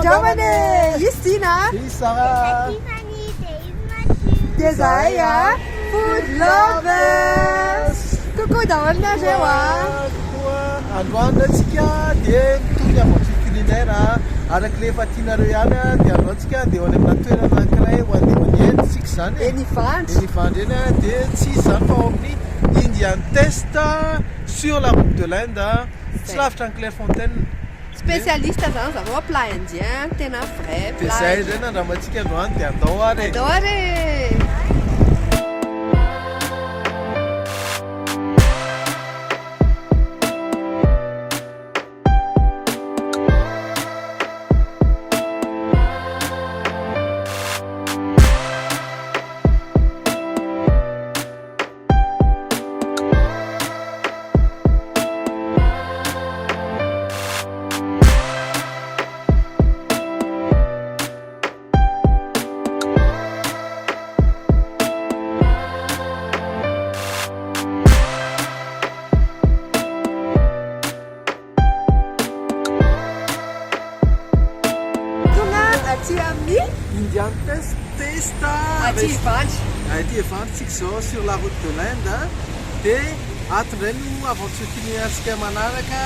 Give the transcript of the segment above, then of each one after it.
andramana e! Izy Dina! Izy Sarah! Tiffany, dia izy Mathieu. Dia zahay a! Food Lovers! Coucou daholo nareo a! Coucou a! Androany indray tsika dia mitohy ny aventure culinaire a! Araka ilay efa tianareo ihany a, dia androany tsika andeha ho any amina toerana anankiray ho andeha ho any Inde tsika izany e! Eny Ivandry. Eny Ivandry eny a, dia tsy iza izany fa ao amin'ny Indian Taste sur la route de l'Inde a, tsy lavitra an'i Clairefontaine. Spécialiste zany zareo a plat indien, tena vrai Dia plat izay indien. indray no andramantsika androany dia andao ary e! Andao ary e! Tonga aty amin'ny Indian Taste Taste aty Ivandry. Aty Ivandry tsika izao sur la route de l'Inde dia ato indray no aventure culinaire-ntsika manaraka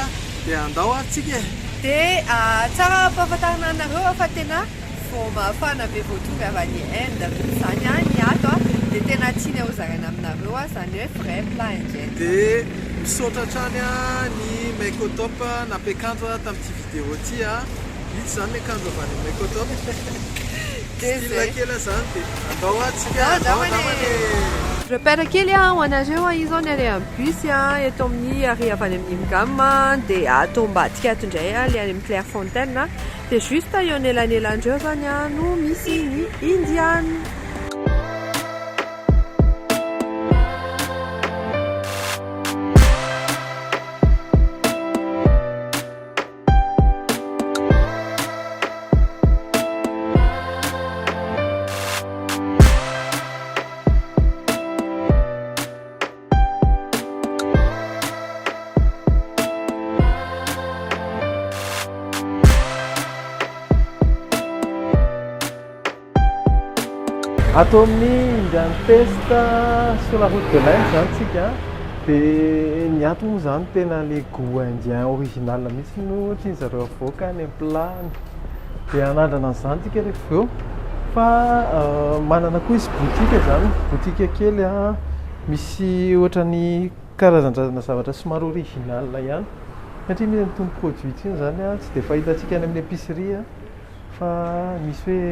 dia andao ary tsika e! Dia tsara ampahafantarina anareo fa tena vao mafana be vao tonga avy any Inde mihitsy izany ny ato dia tena tianay ho zaraina aminareo izany hoe vrai plat indien izany. Dia misaotra hatrany ny Make-O-Top nampiakanjo tamin'ity vidéo ity. Ito izany ny akanjo avy any amin'ny Make-O-Top. Style kely izany dia andao ary tsika, andao angambany e! Repère kely ho anareo, io izao ny aller amin'ny bus eto amin'ny arrêt avy any amin'ny Imgam dia ato ambadika ato indray ilay any amin'ny Clairefontaine dia juste eo anelanelan'ireo izany no misy ny Indian. Ato amin'ny Indian Taste sur la route de l'Inde izany tsika dia ny ato moa izany tena le goût indien original mihitsy no tian'ny zareo avoaka any amin'ny plat-ny. Dia hanandrana an'izany tsika rehefa avy eo fa manana koa izy boutique izany, boutique kely misy ohatran'ny karazan-drazana zavatra somary original ihany satria misy an'itony produit itony izany tsy dia fahitantsika any amin'ny épicerie. Fa misy hoe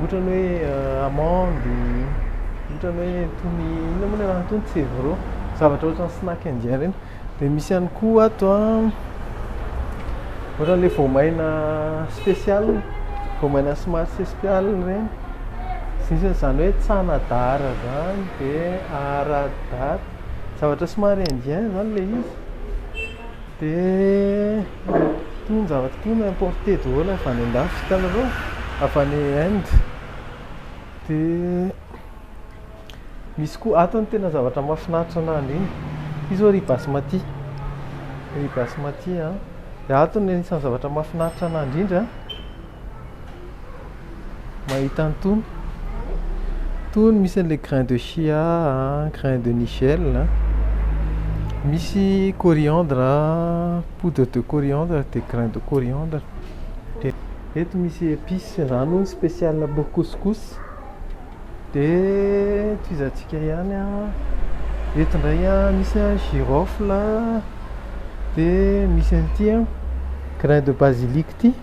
ohatrany hoe amande, ohatrany hoe itony inona moa ny anaran'itony chevreau, zavatra ohatran'ny snack indien ireny. Dia misy ihany koa ato an, ohatran'ilay voamaina spécial, voamaina somary spécial ireny. Sy ny sisa, izany hoe tsanadar izany, dia aradat, zavatra somary indien izany ilay izy. Dia itony zavatra itony importé daholo avy any andafy, hitanareo? Avy any Inde. Dia misy koa ato ny tena zavatra mahafinaritra anahy indrindra. Ity izao riz basmati. Riz basmati an. Dia ato ny anisan'ny zavatra mahafinaritra anahy indrindra. Mahita an'itony. Itony misy an'ilay grain de chia a, grain de nigel a. Misy coriandre a, poudre de coriandre dia grain de coriandre. Dia eto misy épice izany hono spécial pour couscous. Dia tohizantsika ihany a, eto indray a misy girofle dia misy an'ity a grain de basilic ity.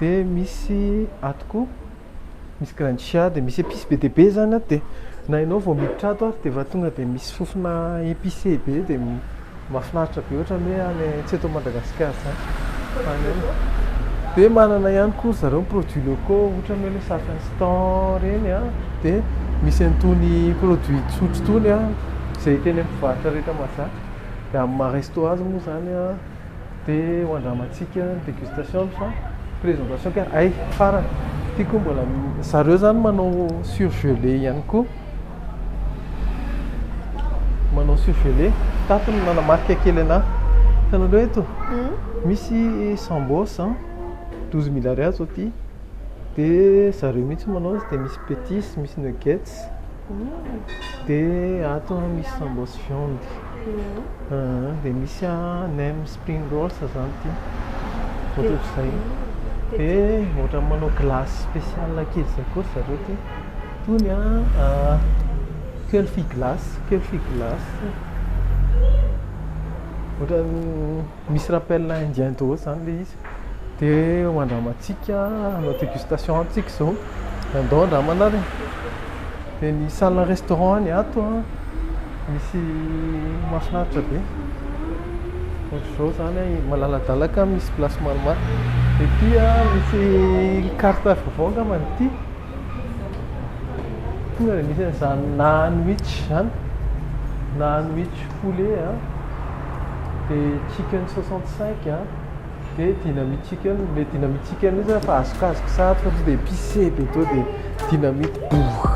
Dia misy ato koa, misy grain de chia dia misy épice be dia be izany ato dia na ianao vao miditra ato ary dia efa tonga dia misy fofona épicé be dia mahafinaritra be ohatran'ny hoe any tsy eto Madagasikara izany fa any ihany. Dia manana ihany koa ry zareo produits locaux ohatran'ny hoe ilay safy instant ireny an, dia misy an'itony produit tsotra itony an, izay hita eny amin'ny mpivarotra rehetra mahazatra. Dia amin'ny maha resto azy moa izany an, Dia ho andramantsika ny dégustation fa présentation ka hay farany ity koa mbola zareo zany manao surgelé ihany koa manao surgelé tato no nanamarika kely anahy Hitanareo eto misy sambosa 12 000 ariary zao ty, dia zareo mihitsy manao izy, dia misy petis, misy nuggets, dia ato misy sambos viande, dia misy nem spring rolls zany ty, ohatrohatr'izay, dia ohatra manao glace spécial kely zay koa ry zareo ty. Tony a kulfi glace, kulfi glace, ohatra misy rappel indien daholo zany le izy. Dia ho andramantsika, hanao dégustation antsika izao, andao andramana ary. Dia ny salle restaurant any ato a misy mahafinaritra be, ohatr'izao zany a, malaladalaka, misy place maromaro. Dia ity a misy carte vaovao angambany ity, tonga dia misy an'izany naanwich zany, naanwich poulet a, dia chicken 65 a, dia dynamite chicken. Le dynamite chicken io zany fa azokazoko sahady fa to dia épicé be to, dia dynamite bourr.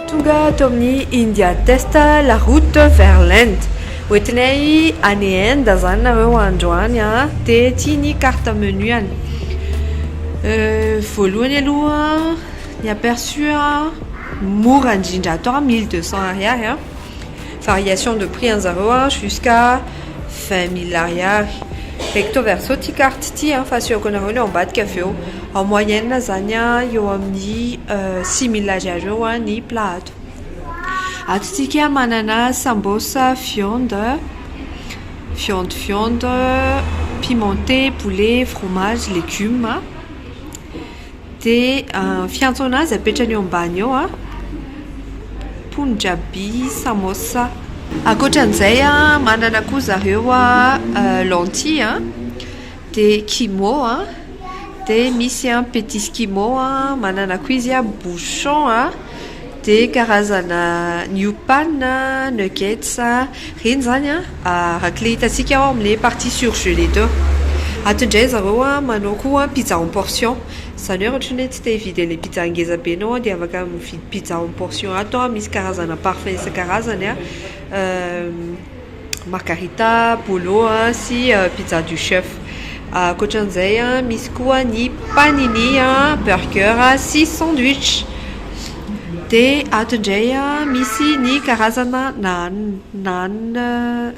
Tonga ato amin'ny India Taste, la route vers l'Inde. Hoentinay any Inde zany nareo androany a, dia ty ny carte menu any. Voalohany aloha ny aperçu a, mora indrindra ato a 1200 ariary a, variation de prix an'zareo a jusqu'à 20 000 ariary. Recto verso ty carte ty a, fa asehoko anareo ny ao ambadika avy eo. En moyenne zany a eo amin'ny 6000 ariary eo a ny plat ato. Ato tsika manana sambosa viande, viande viande pimenté, poulet, fromage, légumes. Dia fiantso anazy apetrany eo ambany eo a Punjabi samosa. Ankoatran'izay a manana koa zareo a lentille a, dia quinoa a, dia misy a petit quinoa a, manana koa izy a bouchon a, dia karazana new pan, nuggets reny zany a araka le hitantsika ao amin'le partie surgelé teo. Ato indray zareo a manao koa pizza en portion, zany hoe raha ohatra ny hoe tsy te hividy an'le pizza ngeza be anao a, dia afaka mividy pizza en portion ato a, misy karazana parfum isan-karazany a, margarita, bolo a sy pizza du chef. Ankoatran'izay a misy koa ny panini a, burger sy sandwich. Dia ato indray a misy ny karazana naan, naan,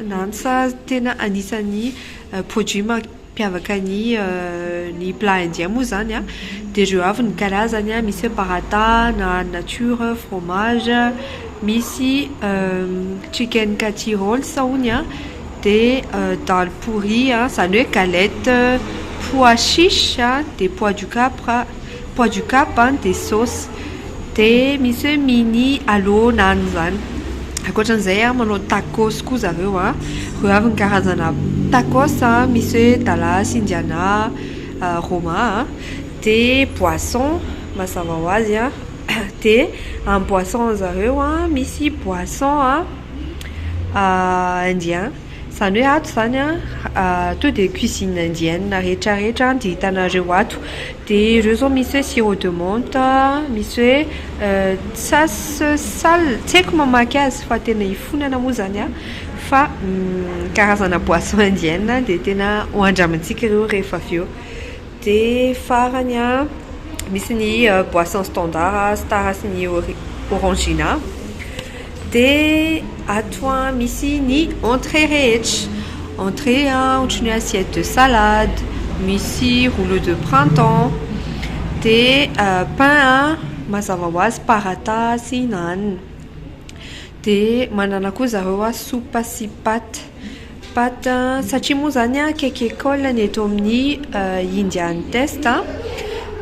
naan sa tena anisan'ny produit mampiavaka ny plat indien moa zany a. Dia ireo avy ny karazany a, misy hoe paratha, naan nature, fromage, misy chicken kathi rolls hony a, dia dal puri a, zany hoe galette pois chiche a, dia pois du Cap, pois du Cap a, dia sauce, dia misy hoe mini aloo naan zany. Ankoatran'izay a manao tacos koa zareo a, ireo avy ny karazana tacos a, misy hoe Dallas, Indiana, Roma a, dia boisson mazava ho azy a, dia amin'ny boisson zareo a misy boisson a indien, zany hoe ato zany a to dia cuisine indienne rehetrarehetra dia hitanareo ato. Dia ireo zao misy hoe sirop de menthe, misy hoe sas sal, tsy haiko mamaky azy fa tena ifonana moa zany a, fa karazana boisson indienne dia tena ho andramantsika ireo rehefa avy eo. Dia farany a misy ny boisson standard, Star sy ny Orangina. Dia ato a misy ny entrée rehetra, entrée a ohatry ny hoe assiette de salade, misy rouleau de printemps, dia pain a mazava ho azy paratha sy naan. Dia manana koa zareo a soupe sy pâte, pâte satria moa zany a akaiky école ny eto amin'ny Indian Taste,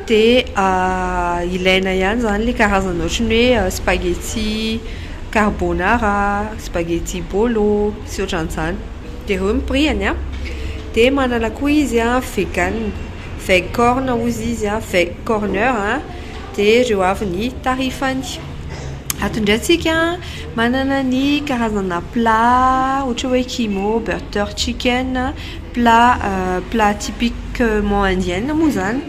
dia ilaina ihany zany le karazana ohatry ny hoe spaghetti carbonara, spaghetti bolo sy ohatran'izany. Dia ireo ny prix-ny a. Dia manana koa izy a vegan, veg corn hozy izy a, veg corner a, dia ireo avy ny tarifany. Ato indray tsika manana ny karazana plat ohatra hoe quinoa, butter chicken, plat typiquement indienne moa zany,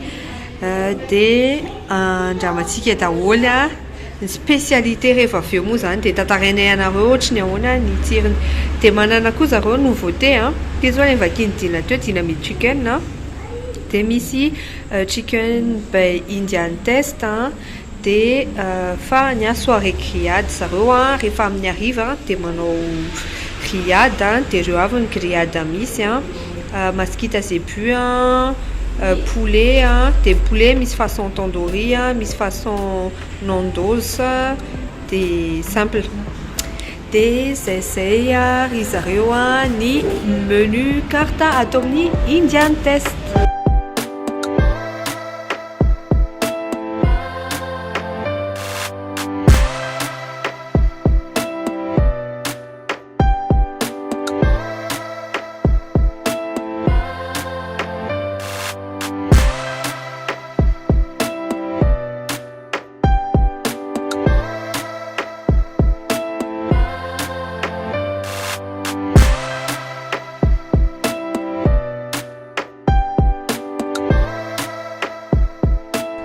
dia andramantsika daholo a. Ny spécialité rehefa avy eo moa zany dia tantarainay anareo ohatry ny ahoana ny tsirony. Dia manana koa zareo nouveauté a. Ty zao le vakiny Dina teo, Dynamite Chicken a. Dia misy chicken by Indian Taste a. Dia farany a, soirée grillade zareo a, rehefa amin'ny hariva dia manao grillade a, dia ireo avy ny grillade misy a, maskita zébu a, poulet a, dia poulet misy façon tandoori a, misy façon Nando's, dia simple. Dia zay zay ry zareo a ny menu carte ato amin'ny Indian Taste.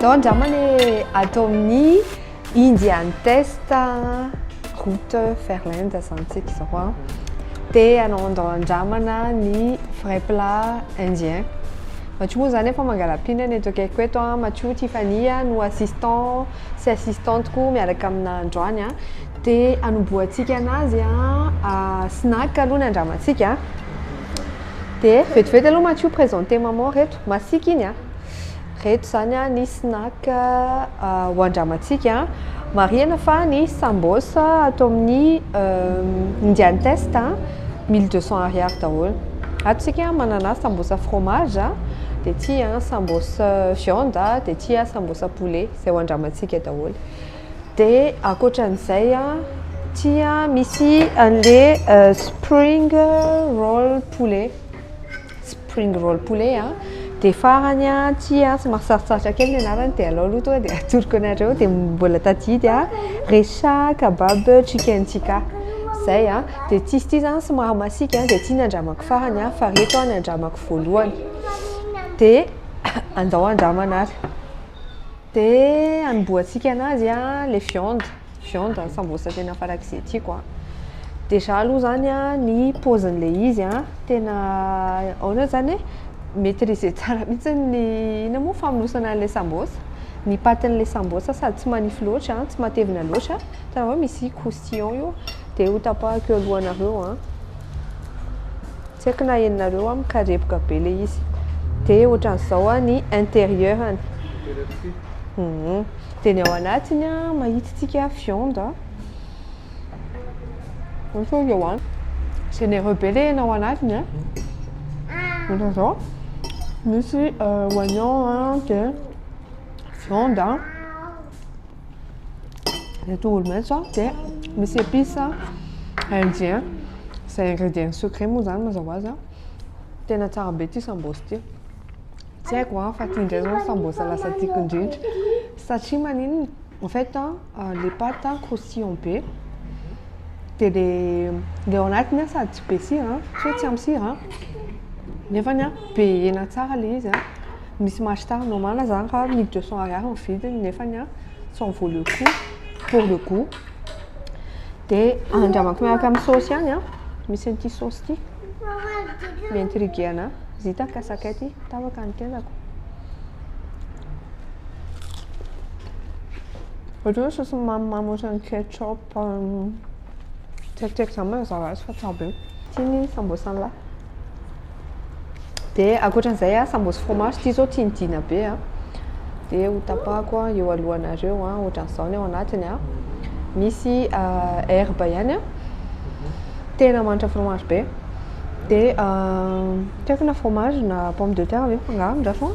Zao andramana e, ato amin'ny Indian Taste route vers l'Inde zany tsika izao a. Dia hanao andramana ny vrai plat indien. Mathieu moa zany efa mangala-pihinana eto akaikiko eto a. Mathieu, Tiffany no assistant sy assistante ko miaraka amina androany a. Dia hanombohantsika anazy a, snack aloha ny andramantsika. Dia vetivety aloha Mathieu présenter maman reto, masiaka iny a. Reto zany a ny snack ho andramantsika. Marihana fa ny sambosa ato amin'ny Indian Taste 1200 ariary daholo. Ato tsika manana sambosa fromage, dia ty a sambosa viande, dia ty a sambosa poulet, izay ho andramantsika daholo. Dia ankoatran'izay a, ty a misy an'le spring roll poulet. Spring roll poulet a. Dia farany a, ty a somary sarotsarotra kely ny anarany, dia alao aloha tonga dia atoroko anareo, dia mbola tadidy a, Resha kebab chicken tikka. Zay a. Dia ty sy ty zany somary masiaka, dia ty ny andramako farany a, fa reto a ny andramako voalohany. Dia andao andramana ary. Dia anombohantsika anazy a, le viande, viande sambosa tena farak'izay tiako a. Déjà aloha zany a ny paozin'le izy a, tena ahoana zany e, maîtriser tsara mihitsy ny inona moa famonosana an'le sambosa, ny patin'le sambosa sady tsy manify loatra, tsy matevina loatra, hitanareo misy croustillant io, dia ho tapahako eo alohanareo a. Tsy haiko na henonareo a, mikarepoka be le izy. Dia ohatran'izao a ny intérieur-ny. Dia ny ao anatiny a, mahita tsika viande a. Ohatra hoe eo any. Généreux be le hena ao anatiny a. Ohatran'izao. Misy oignon a, dia viande a. Dia tongolo maitso a, dia misy épice indien. Izay ingrédient secret moa zany mazava ho azy a. Tena tsara be ity sambosa ity. Tsy haiko a, fa ty indray zao ny sambosa lasa tiako indrindra. Satria maninona? En fait le pâte croustillant be. Dia le le ao anatiny a sady tsy be sira, tsy hoe tsy ampy sira, nefany a be hena tsara le izy a. Misy mâche-tard normal zany raha 1200 ariary ny vidiny, nefany a ça en vaut le coup pour le goût. Dia andramako miaraka amin'ny saosy ihany a. Misy an'ity saosy ity. Mi-intriguer anahy. Izy ity tahaka sakay ity, tapaka ny tendako. Ohatra hoe saosy mamimamy ohatran'ny ketchup, tsy haiko tsy haiko izany mazava azy fa tsara be. Ity ny sambosan'lahy. Dia ankoatran'izay a, sambosa fromage ity zao tian'i Dina be a. Dia ho tapahako a eo alohanareo a, ohatran'izao ny ao anatiny a. Misy herbe ihany a. Tena manitra fromage be. Dia tsy haiko na fromage na pomme de terre ve mifangaro ndraso a.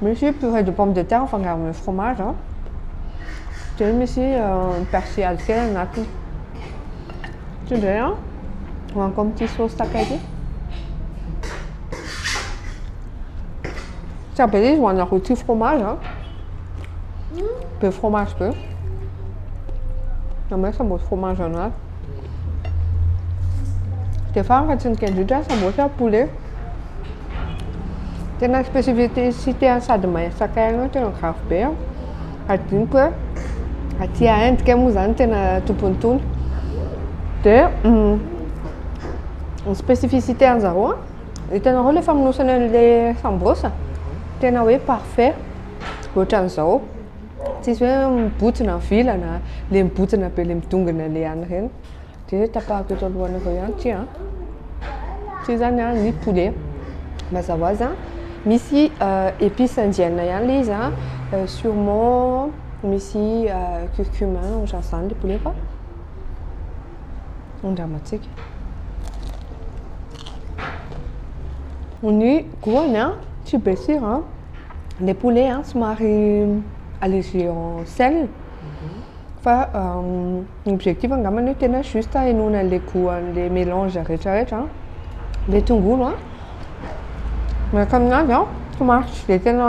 Misy purée de pomme de terre mifangaro amin'ny fromage a. Dia misy persillade kely anatiny. Ity indray a, hohaniko amin'ity saosy sakay ity. Tsara be ilay izy hohanina rôti fromage a. Be fromage be. Namay sambosa fromage anazy. Dia farany fa tsy ny kely indrindra, sambosa poulet. Tena spécificité sady mahay sakay anao tena grave be a. Adinoko hoe aty Inde kay moa zany tena tompony tony. Dia ny spécificité an'zareo a, hitanareo le famonosana an'le sambosa, tena hoe parfait ohatran'izao. Tsisy hoe mibotsina ny vilana, le mibotsina be le midongona le any ireny. Dia tapahako eto alohanareo ihany ity a. Ity zany a ny poulet. Mazava ho azy a, misy épice indienne ihany le izy a, sûrement misy curcuma ohatran'izany le poulet fa andramantsika. Ny goût-ny a tsy be sira a, le poulet a somary allégé en sel fa ny objectif angambany hoe tena juste ahenoana an'le goût an'le mélange rehetrarehetra. Le tongolo a miaraka aminazy a somary tsy de tena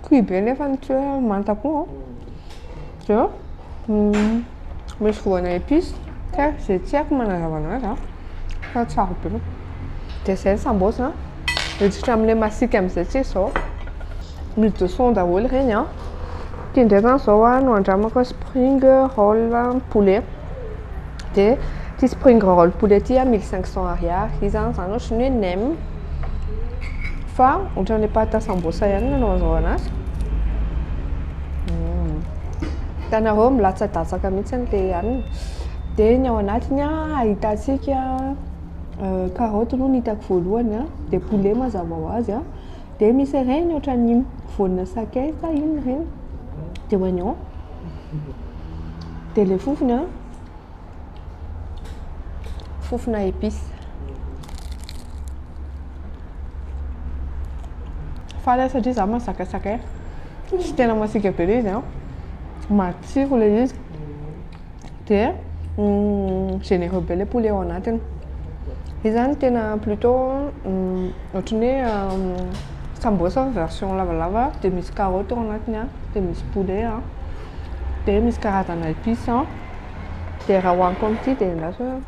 cuit be nefa tsy hoe manta koa dia misy voana épice tsy haiko zay tsy haiko manazava anazy a fa tsara be. Dia zay ny sambosa hiditra amin'le masiaka amin'izay tsika izao. 1200 daholo ireny a. Ity indray zany izao a no andramako spring roll poulet. Dia ity spring roll poulet ity a 1500 ariary. Izy zany zany ohatran'ny hoe nem fa ohatran'le pâte sambosa ihany no nanaovan'zareo anazy. Hitanareo milatsadatsaka mihitsy le hanina. Dia ny ao anatiny a ahitantsika karaoty aloha no hitako voalohany a, dia poulet mazava ho azy a, dia misy ireny ohatran'ny voanina sakay sa inona ireny, dia oignon. Dia le fofony a, fofona épice. Faly aho satria izaho mahazaka sakay. Tsy tena masiaka be ilay izy a, matsiro ilay izy. Dia généreux be ilay poulet ao anatiny. Izy zany tena plutôt ohatran'ny hoe sambosa version lavalava dia misy karaoty ao anatiny a, dia misy poulet a, dia misy karazana épice a. Dia raha hohaniko amin'ity dia andraso hoe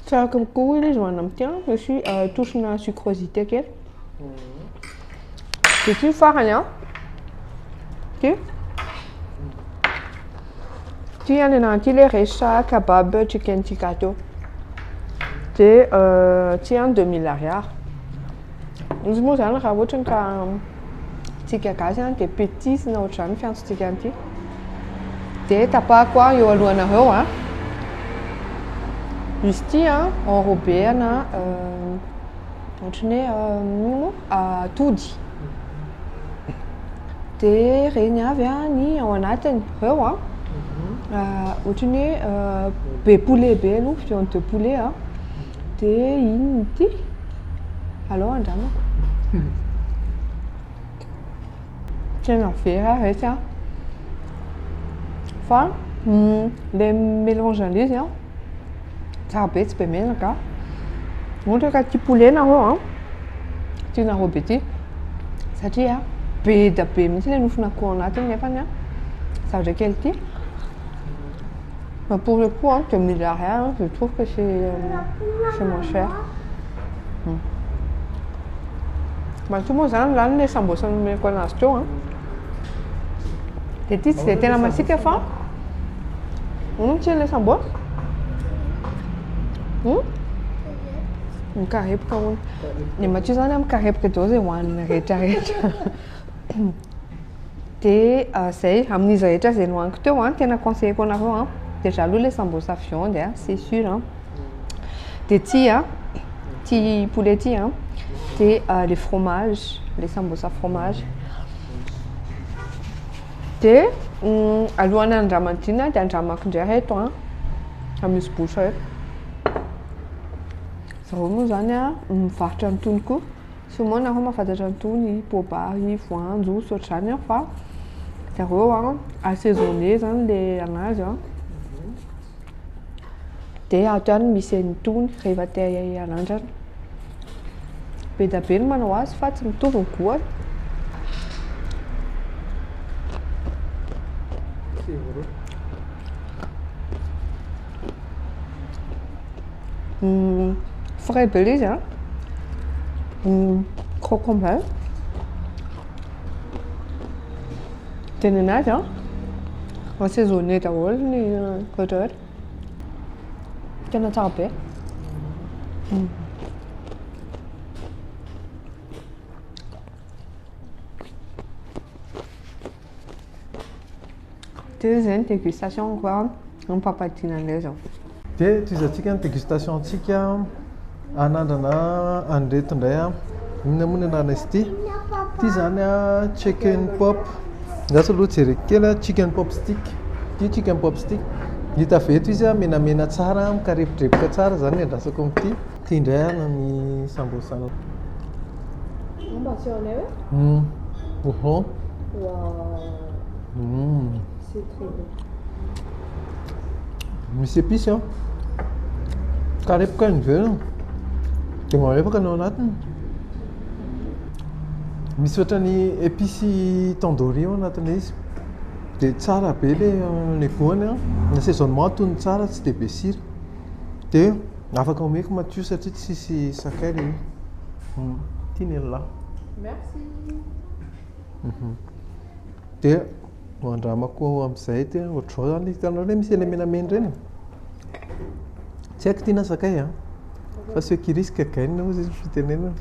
tsara kokoa ilay izy hohanina amin'ity a, misy touche-na sucrosité kely. Dia ity ny farany a, ity ity any anaty ilay resha kebab chicken tikka teo. Dia ity any 2000 ariary. Izy moa zany raha ohatra ka tsika gasy a dia petit na ohatr'izany fiantsontsika an'ity. Dia tapahako a eo alohanareo a. Izy ity a enrobé ana ohatran'ny hoe inona moa atody. Dia ireny avy a ny ao anatiny, ireo a ohatran'ny hoe be poulet be aloha, viande de poulet a. Dia inona ity? Aleo andramako. Tena very aho retsy a. Fa le mélange an'ilay izy a, tsara be tsy be menaka. Ohatra ka tia poulet nareo a, tianareo be ty satria be dia be mihitsy ilay nofon'akoho ao anatiny nefany a zavatra kely ity. Mais pour le coup, hein, 2000 ariary, je trouve que c'est moins cher. Matoa moa zany lany le sambosa nomeko anazy teo a. Dia ity tsy dia tena masiaka fa tsy le sambosa? Mikarepoka hono. Ny Mathieu zany a mikarepoka daholo izay hohaniny rehetrarehetra. Dia zay, amin'izy rehetra izay nohaniko teo a, tena conseilleko anareo a, déjà aloha le sambosa viande a, c'est sûr a. Dia ity a, ity poulet ity a, dia le fromage, le sambosa fromage. Dia alohan'ny handramana ity dia andramako indray ireto a, amuse bouche ireto. Zareo moa zany a mivarotra an'itony koa. Sûrement nareo mahafantatra an'itony poabary, voanjo sy ohatr'izany a, fa zareo a assaisonné zany le anazy a. Dia ato ihany misy an'itony rehefa te hanandrana. Be dia be ny manao azy fa tsy mitovy ny goût-ny. C'est vrai. Frais be ilay izy a. Croquant be. Dia ny anazy an, assaisonné daholo ny rehetra rehetra. Tena tsara be. Dia izay ny dégustation ko ampampadiana an'ilay zao. Dia tohizantsika ny dégustation-tsika hanandrana an'ireto indray an. Inona moa ny anarana izy ity? Ity izany an chicken pop. Lasa aloha jereko kely an, chicken pop stick. Ity chicken pop stick. Hita avy eto izy an, menamena tsara, mikarepodrepoka tsara izany ny andrasako amin'ity. Ity indray an ny sambosa. Mba asehonay hoe? Oho. Waouh. C'est très bon. Misy épice an. Karepoka ny ivelany. Dia malefaka ny ao anatiny. Misy ohatran'ny épice tandoori ao anatin'ilay izy. Dia tsara be ilay le goût-ny an. Ny assaisonnement antonony tsara tsy dia be sira. Dia afaka omeko Mathieu satria tsisy sakay ilay izy. Ity ny an'lah. Merci. Dia ho andramako amin'izay ity ohatr'izao izany hitanareo ilay misy ilay menamena ireny? Tsy haiko ity na sakay an, fa ceux qui risquent gagnent hozy izy ny fitenenana.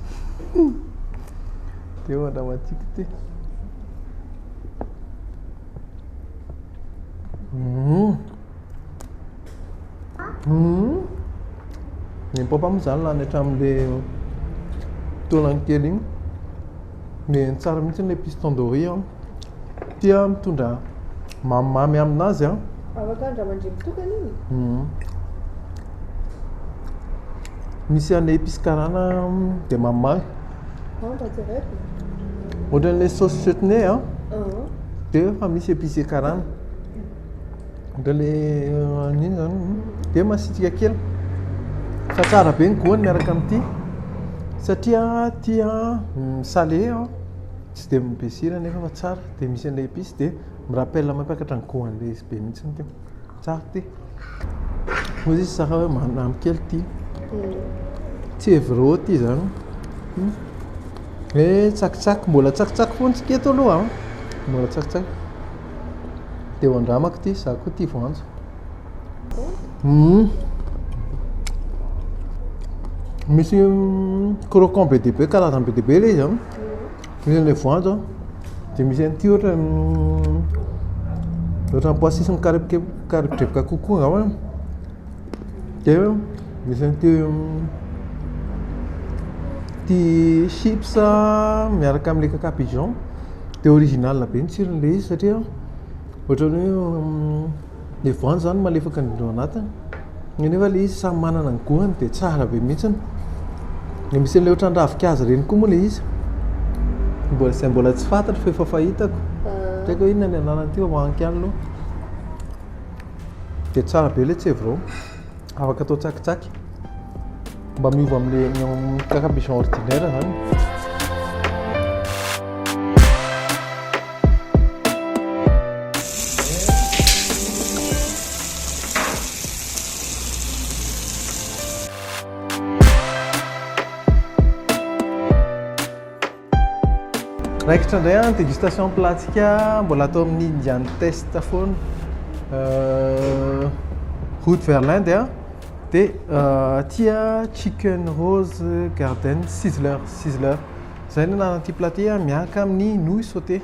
Dia ho andramantsika ity. Ny papa moa izany lany hatramin'ilay taolany kely iny. Dia tsara mihitsy ilay épice tandoori an. Ity an mitondra mamimamy aminazy an. Afaka andraman-dry mitokana iny? Misy an'ilay épice karana dia mamimamy. Ao mba jereko. Ohatran'ilay sauce chutney an. Dia efa misy épice karana. Ohatran'ilay an'iny izany dia masitrika kely. Fa tsara be ny goût-ny miaraka amin'ity satria ity an salé an, tsy dia be sira nefa fa tsara. Dia misy an'ilay épice dia mi-rappelle mampiakatra ny goût an'ilay izy be mihitsy ity. Tsara ity. Hoy izy tsara hoe manamy kely ity. Tsy evro ity izany. Eh tsakitsaky, mbola tsakitsaky foana tsika eto aloha an. Mbola tsakitsaky. Dia ho andramako ity, za koa tia voanjo. Misy croquant be dia be, karazany be dia be ilay izy an. Misy an'ilay voanjo an, dia misy an'ity ohatran'ny ohatran'ny pois chiche mikarepodrepoka kokoa angamba. Dia misy an'ity ity chips miaraka amin'ilay caca pigeon. Dia original be ny tsiron'ilay izy satria ohatran'ny hoe ilay voanjo izany malefaka indrindra ao anatiny. Nefa ilay izy samy manana ny goût-ny dia tsara be mihitsy. Dia misy an'ilay ohatran'ny ravinkazo ireny koa moa ilay izy. Mbola izay mbola tsy fantatro fa efa fahitako. Tsy haiko hoe inona ny anaran'ity fa hohaniko ihany aloha. Dia tsara be ilay tsevro. Afaka atao tsakitsaky. Mba miova amin'ilay caca pigeon ordinaire izany. Raikitra indray an, dégustation plat-tsika mbola atao amin'ny Indian Taste foana. Route vers l'Inde an, dia aty Chicken Rose Garden Sizzler, Sizzler. Izay no anaran'ity plat ity an, miaraka amin'ny nouilles sautées.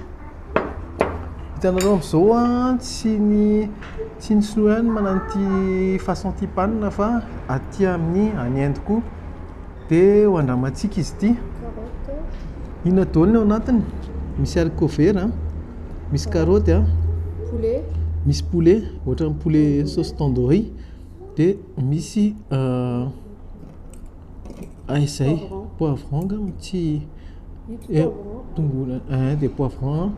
Hitanareo amin'izao an, tsy ny tsy ny sinoa ihany manana ity façon ity panne fa aty amin'ny any Inde koa. Dia ho andramantsika izy ity. Inona daholo ny ao anatiny? Misy haricot vert an, misy karaoty an, misy poulet, ohatran'ny poulet sauce tandoori, dia misy izay poivron angamba tsy tongolo ein dia poivron an,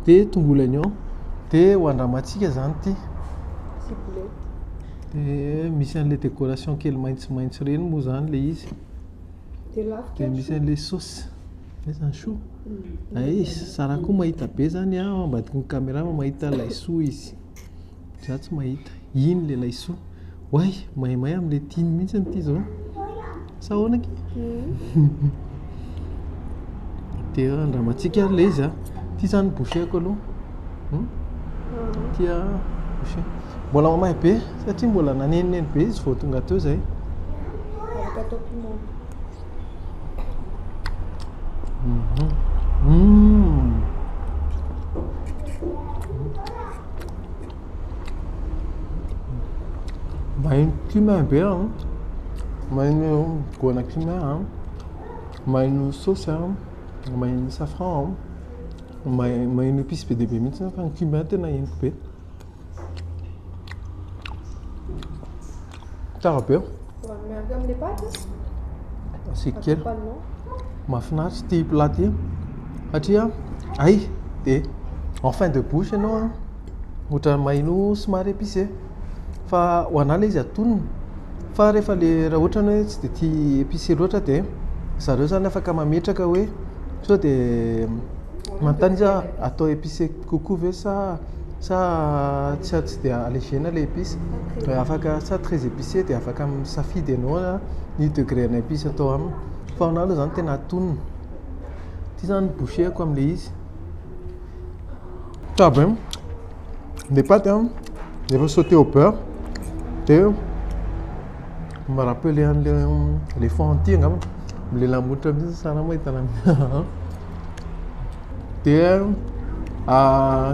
dia tongolo oignon, dia ho andramantsika izany ity. Dia misy an'ilay décoration kely maitsomaitso ireny moa izany ilay izy. Dia misy an'ilay sauce. Aiza ny chou? Ay, Sarah koa mahita be izany an, ao ambadiky ny caméra fa mahita laisoa izy. Izaho tsy mahita. Iny ilay laisoa. Oay, maimay amin'ilay tiany mihitsy ity izao. Sa ahoana akia? Dia andramantsika ary ilay izy a. Ity izany bouchée-ko aloha. Ity a bouchée. Mbola mamay be satria mbola nanenoneno be izy vao tonga teo izay. Afaka atao piment. Maheno cumin be aho. Maheno goana cumin aho. Maheno saosy aho. Maheno safran aho. Maheno épice be dia be mihitsy fa ny cumin tena henoko be. Tsara be. Miaraka amin'ilay paty? Asiako kely. Mahafinaritra ity plat ity satria hay dia en fin de bouche ianao an, ohatran'ny maheno somary épicé fa ho anà ilay izy antonony fa rehefa ilay raha ohatra ny hoe tsy dia tia épicé loatra dia zareo izany afaka mametraka hoe sao dia manontany izy hoe atao épicé kokoa ve sa sa tsy tsy dia allégena ilay épice afaka sa très épicé dia afaka misafidy ianao ny degré ana épice atao aminy fa ho anà aloha izany tena antonony. Ity izany bouchée-ko amin'ilay izy. Tsara be. Les pâtes an, efa sauté au beurre dia mi-rappeler an'ilay le fond ity angamba. Milela-molotra mihitsy Sarah mahita an'azy. Dia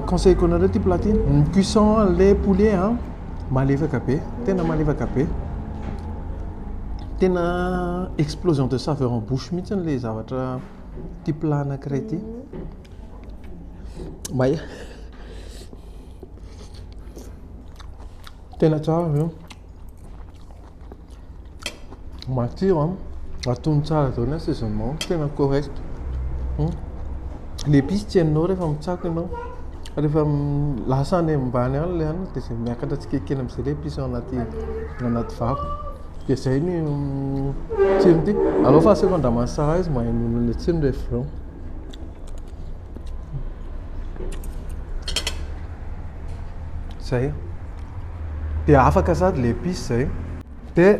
conseil-ko anareo ity plat ity, ny cuisson an'ilay poulet an, malefaka be, tena malefaka be. Tena explosion de saveur en bouche mihitsy ilay zavatra ity plat anankiray ity. May. Tena tsara io. Matsiro an, atono tsara daholo ny assaisonnement, tena correct. L'épice tsy hainao rehefa mitsako ianao. Rehefa lasa any ambany any ilay hanina dia izay miakatra tsikelikely amin'izay ilay épice ao anaty ao anaty vava. Dia izay ny tsirony ity. Aleo fa asehoko andraman'i Sarah izy mba hahenoana ilay tsirony rehefa avy eo. Izay. Dia afaka sady ilay épice izay. Dia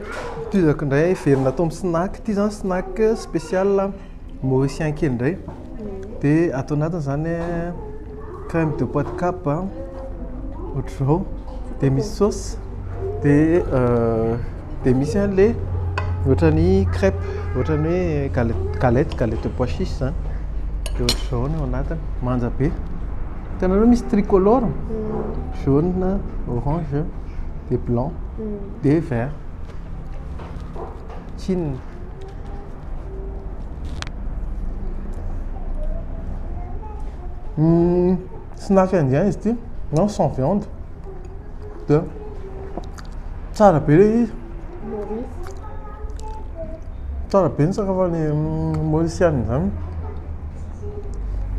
tohizako indray heverina atao amin'ny snack. Ity izany snack spécial mauricien kely indray. Dia ato anatiny izany crème de pois de cap ohatr'izao. Dia misy sauce. Dia dia misy an'ilay ohatran'ny crêpe, ohatran'ny hoe galette galette galette de pois chiche izany. Dia ohatr'izao ny ao anatiny. Manja be. Hitanareo misy tricolore? Jaune, orange, dia blanc, dia vert. Tsinona. Snack indien izy ity, non sans viande. Dia tsara be ilay izy. Tsara be ny sakafon'ny Mauriciana izany.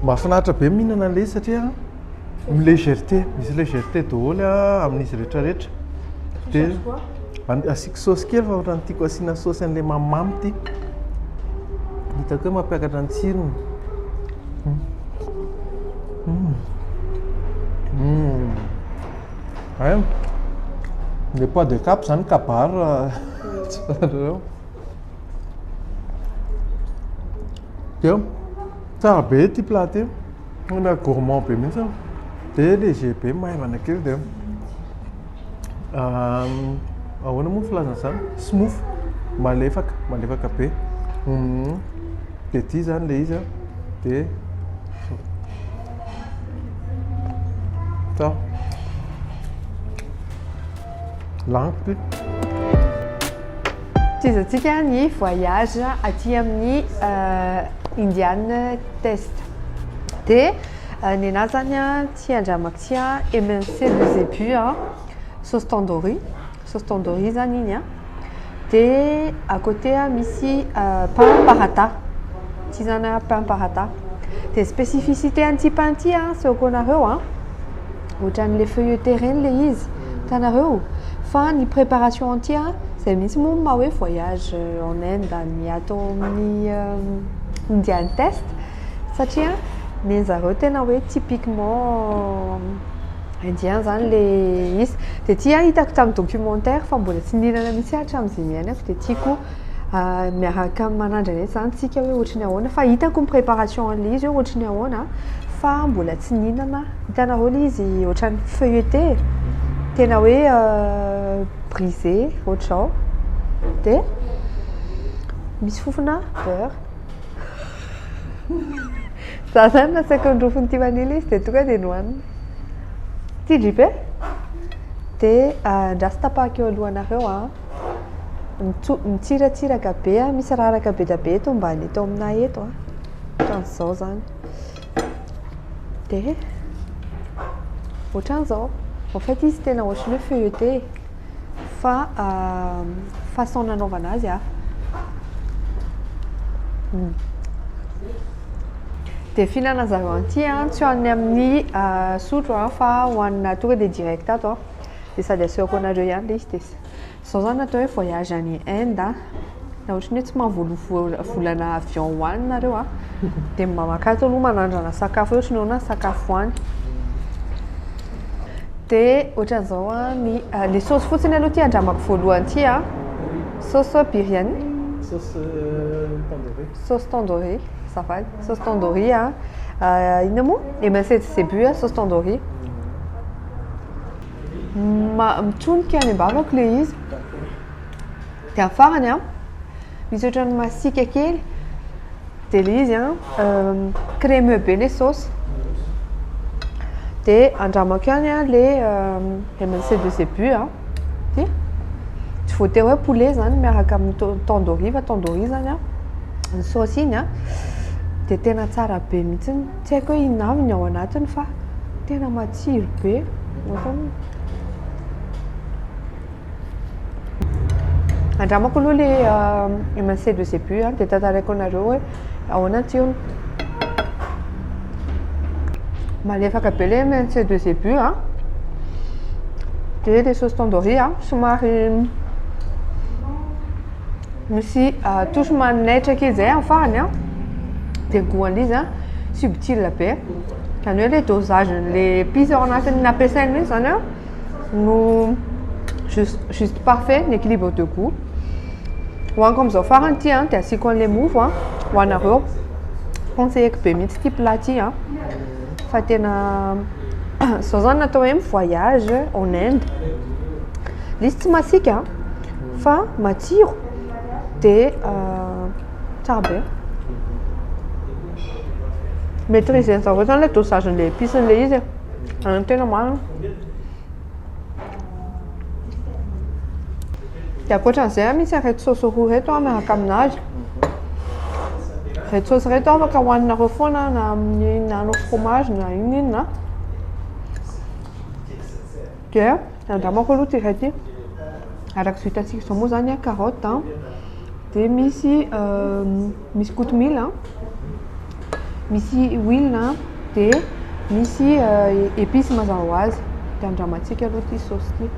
Mahafinaritra be mihinana an'ilay izy satria légèreté, misy légèreté daholo amin'izy rehetra rehetra. Dia asiako saosy kely fa ohatran'ny tiako asiana saosy an'ilay mamimamy ity. Hitako hoe mampiakatra ny tsirony. Hay, le pois de cap zany kabary tsy fantatrareo. Dia tsara be ity plat ity, tena gourmand be mihitsy dia léger be, maivana kely dia ahoana moa ny filazana izany? Smooth, malefaka, malefaka be. Dia ity izany ilay izy an, dia tsara. Laniko ity. Tohizantsika ny voyage aty amin'ny Indian Taste. Dia ny anahy zany an, ty andramako ty an, émincé de zébu an, sauce tandoori, sauce tandoori zany iny an. Dia à côté misy pain paratha, ity zany an pain paratha. Dia spécificité an'ity pain ity an, asehoko anareo an, ohatran'ilay feuilleté ireny ilay izy, hitanareo? Fa ny préparation an'ity an, izay mihitsy moa no maha hoe voyage en Inde ny ato amin'ny Indian Taste satria ny an'zareo tena hoe typiquement indien zany le izy. Dia ity an hitako tamin'ny documentaire fa mbola tsy nihinana mihitsy aho hatramin'izay niainako dia tiako Miaraka manandrana eto izany tsika hoe ohatry ny ahoana fa hitako ny préparation an'ilay izy hoe ohatry ny ahoana fa mbola tsy nihinana. Hitanareo ilay izy ohatran'ny feuilleté e, tena hoe brisé ohatr'izao dia misy fofona beurre. Za zany nasaiko nirofy ny Tiffany ilay izy dia tonga dia nohanina. Ty JP? Dia andraso tapahako eo alohanareo an. Mitsiratsiraka be an, misy raraka be dia be eto ambany eto aminay eto an. Ohatran'izao izany. Dia ohatran'izao. En fait izy tena ohatran'ny hoe feuilleté fa façon nanaovana azy hafa. Dia fihinanana zareo an'ity an, tsy hohanina amin'ny sotro an, fa hohanina tonga dia direct ato an. Dia sady asehoko anareo ihany ilay izy dia izao izany no atao hoe voyage any Inde an. Na ohatran'ny hoe tsy mahavoaloa volana avion ho any nareo an, dia mba mankato aloha manandrana sakafo hoe ohatran'ny ahoana ny sakafo any. Dia ohatran'izao an ny ilay saosy fotsiny aloha ity andramako voalohany ity an, sauce biryani. Sauce tandoori. Sauce tandoori, azafady, sauce tandoori an, inona moa? Émincé de zébu an, sauce tandoori. Mitsonika any am-bavako ilay izy. Dia amin'ny farany an, misy ohatran'ny masiaka kely, dia ilay izy an crémeux be ilay sauce. Dia andramako ihany an ilay émincé de zébu an, ity. Tsy voatery hoe poulet izany miaraka amin'ny tandoori fa tandoori izany an, ny sauce iny an, dia tena tsara be mihitsy. Tsy haiko hoe inona avy ny ao anatiny fa tena matsiro be. Andramako aloha ilay émincé de zébu dia tantaraiko anareo hoe ahoana ny tsirony. Malefaka be ilay émincé de zébu an, dia ilay sauce tandoori an somary misy touche manaitra kely izay amin'ny farany an, dia ny goût an'ilay izy an subtile be, izany hoe ilay dosage-n'ilay épice ao anatin'ny ampiasaina iny izany an no juste juste parfait ny équilibre de goût. Hohaniko amin'izao farany ity an, dia asiako an'ilay mofo an, ho anareo. Conseilleko be mihitsy ity plat ity an, fa tena izao izany no atao hoe mi-voyage en Inde. Ilay izy tsy masiaka an, fa matsiro dia tsara be. Maîtriser-ny zareo izany ilay dosage-n'ilay épice-n'ilay izy e. Zany no tena marina. Dia ankoatran'izay an, misy an'ireto saosy roa ireto an miaraka aminazy. Ireto saosy ireto afaka hohaninareo foana na amin'ny na hanao fromage na inona inona. Dia andramako aloha ity iray ity. Araka izao hitantsika izao moa izany an, carotte an, dia misy misy kotomila an, misy huile an, dia misy épice mazava ho azy. Dia andramantsika aloha ity saosy ity.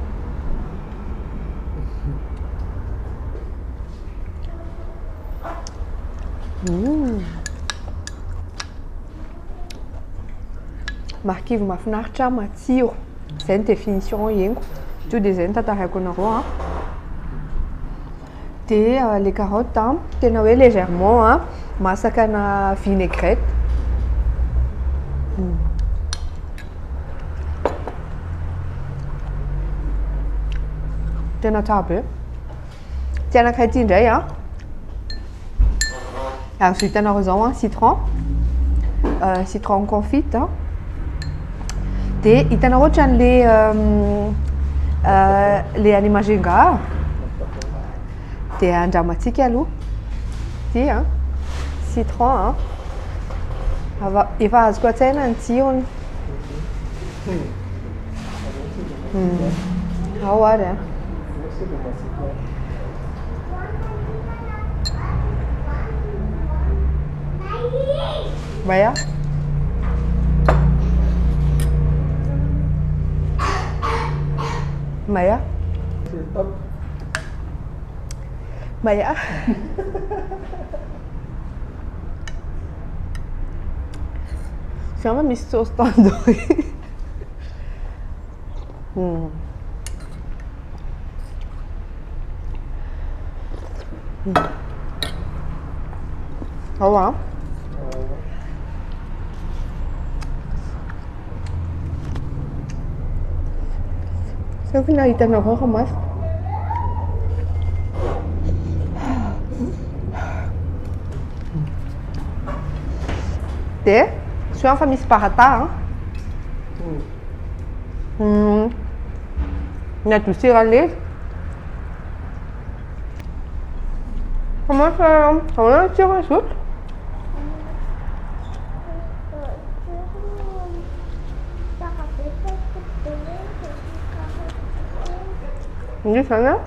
Marikivy mahafinaritra, matsiro. Izay ny définition henoko. Tonga dia izay no tantaraiko anareo an. Dia les carottes an, tena hoe légèrement an, masaka ana vinaigrette. Tena tsara be. Ity anankiray ity indray an, azo hitanareo izao an, citron, citron confite an. Dia hitanao ohatran'le le any Majunga dia andramantsika aloha ity an, citron an, efa azoko an-tsaina ny tsirony. Ao ary an. Maya. Maya. Maya. Zany misy sauce tandoori. Ao a. Tsy haiko na hitanareo raha masaka. Dia soa fa misy paratha an. Ny adoucir an'ilay izy. Comment ça ahoana ny tsirony zoky? Io zany an,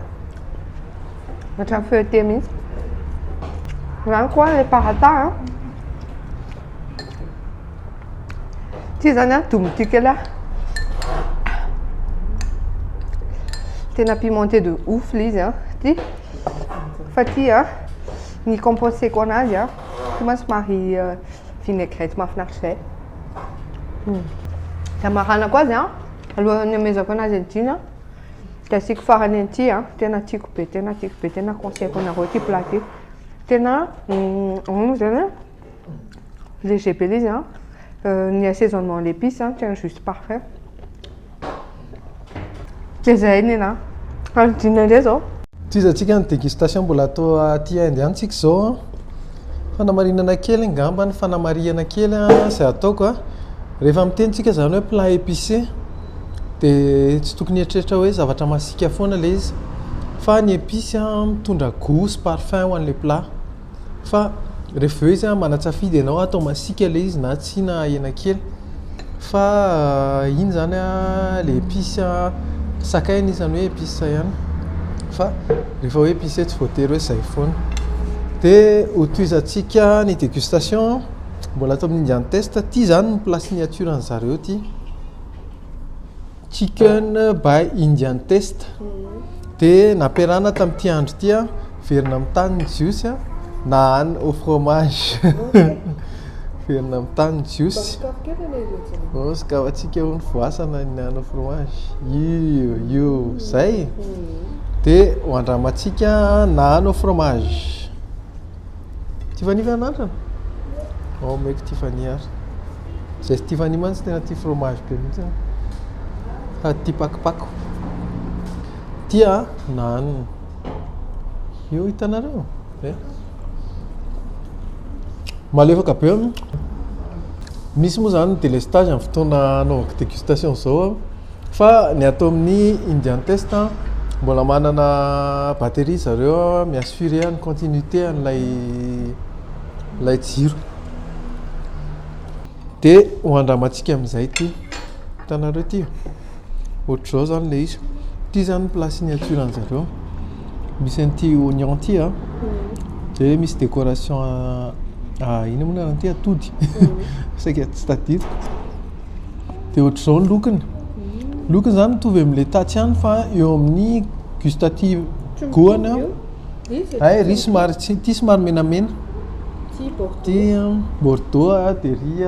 ohatran'ny feuilleté mihitsy. Izany koa ilay paratha an. Ity zany an, domiko kely aho. Tena pimenté de ouf ilay izy an, ity. Fa ity an, ny compenser-ko anazy an, ity mantsy somary vinaigrette mahafinaritra izay. Dia hamaranako azy an, alohan'ny hamezako anazy an'i Dina, dia asiako farany an'ity an, tena tiako be, tena tiako be, tena conseil-ko anareo ity plat ity. Tena ahoana moa izany an? Léger be ilay izy an, ny assaisonnement l'épice an, tena juste parfait. Dia izay ny anahy. Ary Dina indray izao. Tohizantsika ny dégustation mbola atao aty Inde ihany tsika izao an. Fanamarinana kely angamba ny fanamarihana kely izay ataoko an. Rehefa miteny tsika izany hoe plat épicé dia tsy tokony hieritreritra hoe zavatra masiaka foana ilay izy fa ny épice mitondra goût sy parfum ho an'ilay plat. Fa rehefa avy eo izy an, manan-tsafidy ianao atao masiaka ilay izy na tsia na ahena kely. Fa iny izany an, ilay épice an, sakay anisan'ny hoe épice ihany. Fa rehefa hoe épicé tsy voatery hoe izay foana. Dia hotohizantsika ny dégustation, mbola ato amin'ny Indian Taste. Ity izany ny plat signature an'zareo ity. Chicken by Indian Taste. Dia nampiarahana tamin'ity andro ity an, verina amin'ny tany ny jiosy an, naan au fromage. Verina amin'ny tany ny jiosy. Oh, sokafantsika hono voasana ny naan au fromage. Io, io, zay. Dia ho andramantsika naan au fromage. Tiffany ve anandrana? Ao omeko Tiffany ary. Zay sy Tiffany mantsy tena tia fromage be mihitsy. Sady tia pakopako. Tia naan. Io hitanareo? Eh. Malefaka be. Misy moa zany délestage amin'ny fotoana anaovako dégustation zao. Fa ny ato amin'ny Indian Taste mbola manana batterie zareo mi-assurer ny continuité an'ilay ilay jiro. Dia ho andramantsika amin'izay ity. Hitanareo ity? Ohatr'izao izany ilay izy. Ity izany ny plat signature an'zareo. Misy an'ity oignon ity an. Dia misy décoration inona moa ny anaran'ity? Atody. Saika tsy tadidiko. Dia ohatr'izao ny lokony. Lokony izany mitovy amin'ilay tatsy ihany fa eo amin'ny gustative goût-ny an. Hay ry somary tsy ity somary menamena. Ity bordeaux dia ry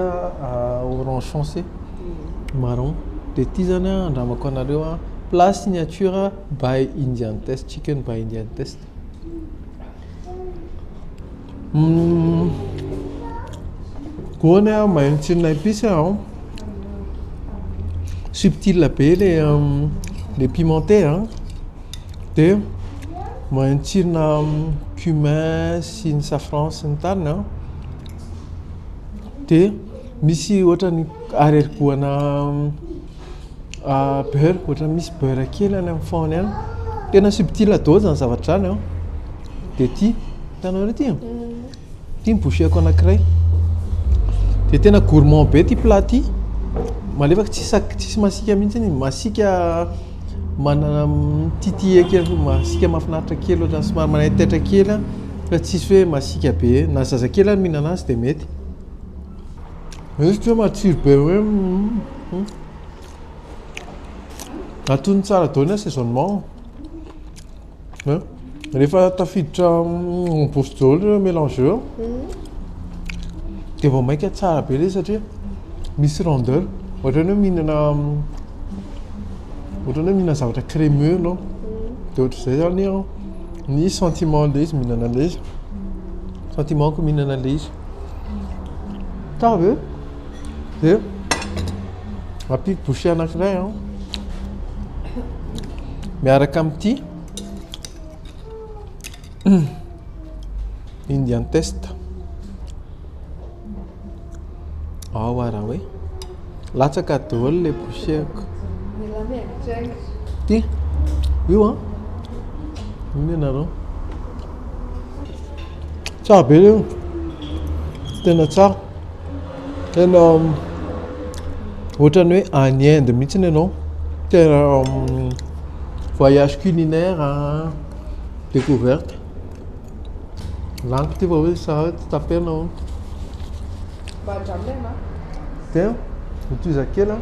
orange foncé marron. Dia ity izany an andramako anareo an plat signature by Indian Taste, chicken by Indian Taste. Goût-ny an mahay mitsirona épice an. Subtile be ilay ilay pimenté an. Dia mahay mitsirona cumin sy ny safran sy ny tariny an. Dia misy ohatran'ny arrière goût-na beurre, ohatran'ny misy beurre kely any amin'ny fond-ny any. Tena subtile daholo izany zavatra izany an. Dia ity, hitanareo ity? Ity ny bouchée-ko anankiray. Dia tena gourmand be ity plat ity. Malefaka tsisy sak- tsisy masiaka mihitsy iny, masiaka manana mititille kely, masiaka mahafinaritra kely ohatran'ny somary manaitaitra kely an, fa tsisy hoe masiaka be, na zazakely ary mihinana azy dia mety. Izy tsy hoe matsiro be hoe Antonony tsara daholo ny assaisonnement. Rehefa tafiditra en bouche daholo ireo mélange ireo dia vao mainka tsara be ilay izy satria misy rondeur. Ohatran'ny hoe mihinana ohatran'ny hoe mihinana zavatra crémeux ianao. Dia ohatr'izay izany an. Ny sentiment an'ilay izy mihinana an'ilay izy. Sentiment-ko mihinana an'ilay izy. Tsara be. Dia ampiako bouchée anankiray an. Miaraka amin'ity Indian Taste. Ao ara hoe. Latsaka daholo ilay bouchée-ko. Ty, io an. Ino ianareo? Tsara be io. Tena tsara. Tena ohatran'ny hoe any Inde mihitsy ianao. Tena voyage culinaire, découverte. Laniko ity fa hoe sahady tsy tapena hono. Mba andramina ianao. Dia mitohiza kely an.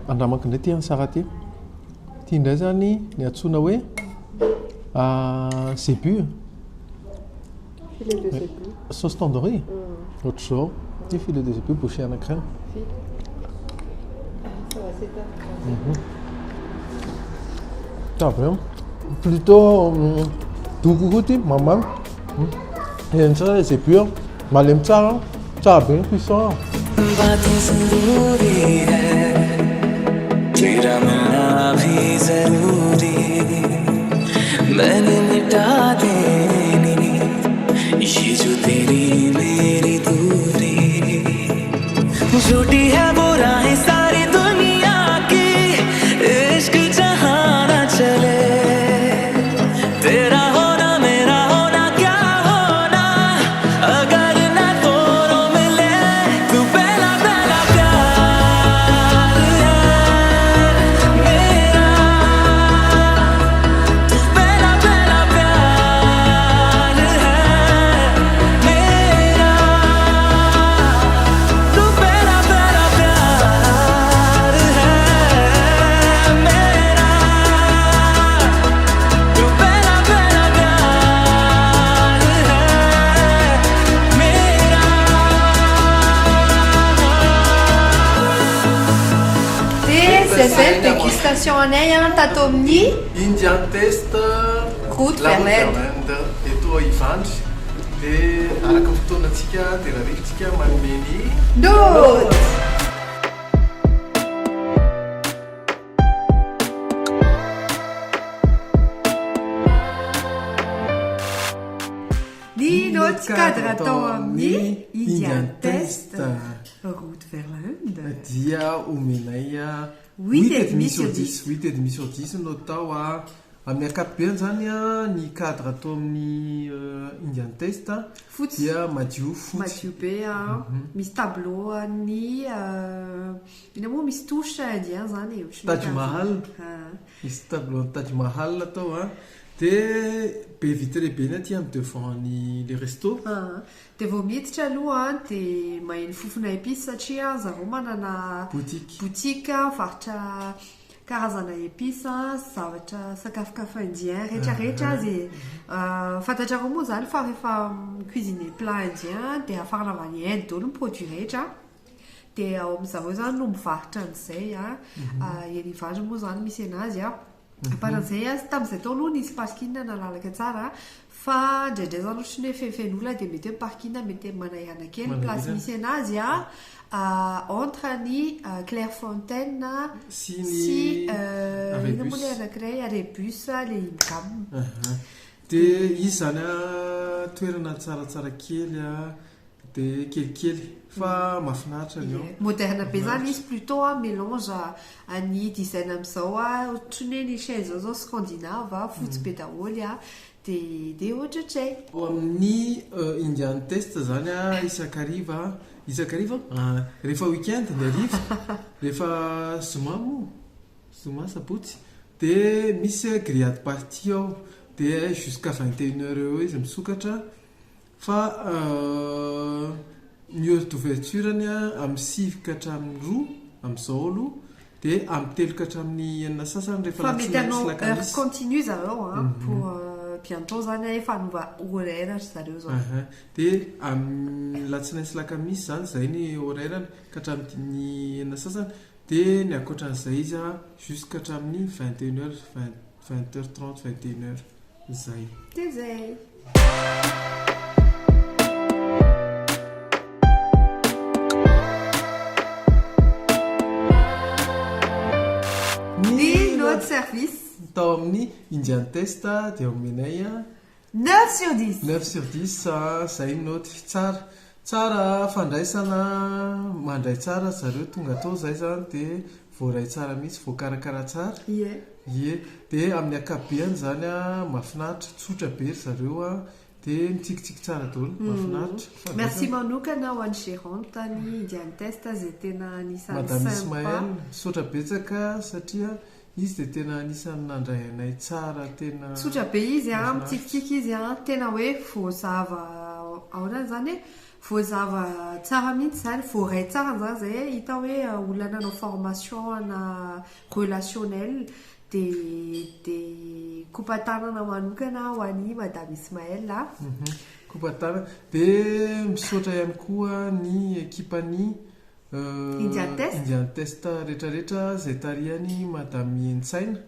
Andramako indray ity an'i Sarah ity. Ity indray izany ny antsoina hoe zebu. Filet de zebu. Sauce tandoori. Ohatr'izao. Ity filet de zebu bouchée anankiray. Tsara be. Plutôt doux kokoa ity, mamimamy. Eny tsara ilay zebu, malemy tsara, tsara be ny cuisson. Dia zay zay ny dégustation anay an tato amin'ny Indian Taste Route La vers Route l'Inde. vers l'Inde eto Ivandry. Dia araka ny fotoanantsika dia rarivontsika manome ny Note. Ny naoty cadre atao amin'ny Indian Test Route vers l'Inde. Dia omenay huit et demi sur dix. Huit et demi sur dix no atao. Amin'ny ankapobeny izany ny cadre atao amin'ny Indian Test Fotsy. dia madio fotsy. Madio be an. Misy tableau an'ny inona moa misy touche indien izany e, ohatran'ny Taj Mahal. Ah. Misy tableau an'ny Taj Mahal atao an. Dia be vitré be ny aty amin'ny devant ny le resto. Ah. Dia vao miditra aloha an dia maheno fofona épices satria zareo manana Boutique. boutique mivarotra Karazana épices, zavatra sakafokafo indien rehetra rehetra aza e. Fantatrareo moa izany fa rehefa mi-cuisiner plat indien dia afarana avy any Inde daholo ny produit rehetra. Dia ao amin-dry zareo izany no mivarotra an'izay. Eny Ivandry moa izany misy an'azy. Ankoatran'izay, tamin'izay tao aloha nisy parking nalalaka tsara Fa indraindray zany ohatry ny hoe fenofeno olona dia mety hoe parking mety manahirana kely ny place misy anazy a, entre ny Clairefontaine Sy ny sy arrêt inona moa bus. ilay anankiray arrêt bus ilay Imgam. Dia izy izany a toerana tsaratsara kely a, dia kelikely fa mahafinaritra ny ao. Ie, moderne be zany izy plutôt a mélange an'ny design amin'izao a, ohatry ny hoe ny chaise zao zao scandinave a, fotsy be daholo a, dia dia ohatrohatray. Ao amin'ny Indian Taste zany a isan-kariva, isan-kariva? Rehefa week-end ny hariva, rehefa zoma moa? Zoma, sabotsy, dia misy grillade party ao, dia jusqu'à 21 heures eo eo izy misokatra. Fa ny heure d'ouverture-ny amin'ny 9 ka hatramin'ny 2 amin'izao aloha, dia amin'ny 3 ka hatramin'ny 6 sasany rehefa Fa mety alatsinainy sy hanao heure alakamisy. continue zareo an, pour bientôt zany an, efa hanova horaire ry zareo zao. Aha. Dia amin'ny alatsinainy sy alakamisy izany izay ny horaire-ny ka hatramin'ny 6 sasany, dia ny ankoatran'izay izy jusqu'à hatramin'ny 21 heures 20. 20 heures 30, 21 heures. Zay. Dia zay. Ny note service. Tao amin'ny Indian Test dia omenay 9 sur 10. 9 sur 10, zay ny note. Tsara. Tsara fandraisana, mandray tsara zareo tonga tao zay zany dia voaray tsara mihitsy, voakarakara tsara. Ie. Ie, dia amin'ny ankapobeany zany mahafinaritra, tsotra be ry zareo dia mitsikitsiky tsara daholo, mahafinaritra. Merci manokana ho an'ny gérante ny Indian Test izay tena anisan'ny Madame sympa. Ismaël, misaotra betsaka satria izy dia tena anisan'ny nandray anay tsara tena Tsotra be izy an, mahafinaritra. mitsikitsiky izy an, tena hoe voazava ahoana izany e, voazava tsara mihitsy izany, voaray tsara izany izay e, hita hoe olona nanao formation ana relationnel dia dia kopa-tanana manokana ho an'i Madame Ismaël a. Kopa-tanana. Dia misaotra ihany koa ny ekipan'ny Indian Test. Indian Test rehetrarehetra izay tarihan'i Madame Hentsaina.